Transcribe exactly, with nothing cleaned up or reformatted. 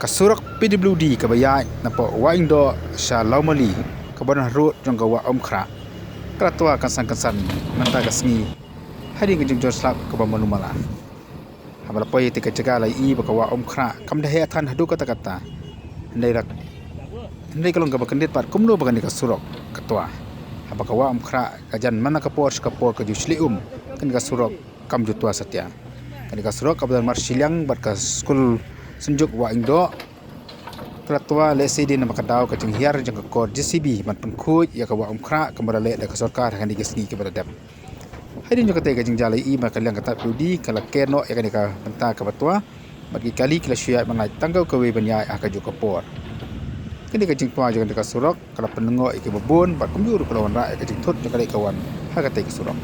Ka surok P W D kaba ïaid napoh Wahingdoh sha Lawmali, kaba don harud jong ka Wah Umkhrah, ka la twa kynsan kynsan mynta ka sngi hadien ka jingjot slap kaba malu mala. Haba la poi ïa kata ka jaka la ïohi ba ka Wah Umkhrah kam da heh than haduh katta katta. Hynrei la, hynrei ka long kaba kyndit pat kumno ba kane ka surok ka twa. Haba ka Wah Umkhrah ka jan man la ka por sha ka por ka ju shlei um, kane ka surok kam ju twa satia. Kane ka surok kaba don marshiliang bad ka skul synjuk Wahingdoh, ka la twa lehse dei namar ka daw ka jinghiar jong ka kor J C B ban pynkhuid ïa ka Wah Umkhrah kaba la leh da ka sorkar ha kane ka sngi kaba la dep. Hadien jong katei ka jingjia la ïohi ba ka liang ka P W D ka la ker noh ïa kane ka bynta kaba twa, bad ki kali ki la shu ïaid ban lait tang kawei ban ïaid ha kajuh ka por. Kane ka jingtwa jong kane ka surok ka la pynlyngngoh ïa kiba bun bad kumjuh ruh ka la wanrah ïa ka jingthut jong ka leit ka wan ha katei ka surok.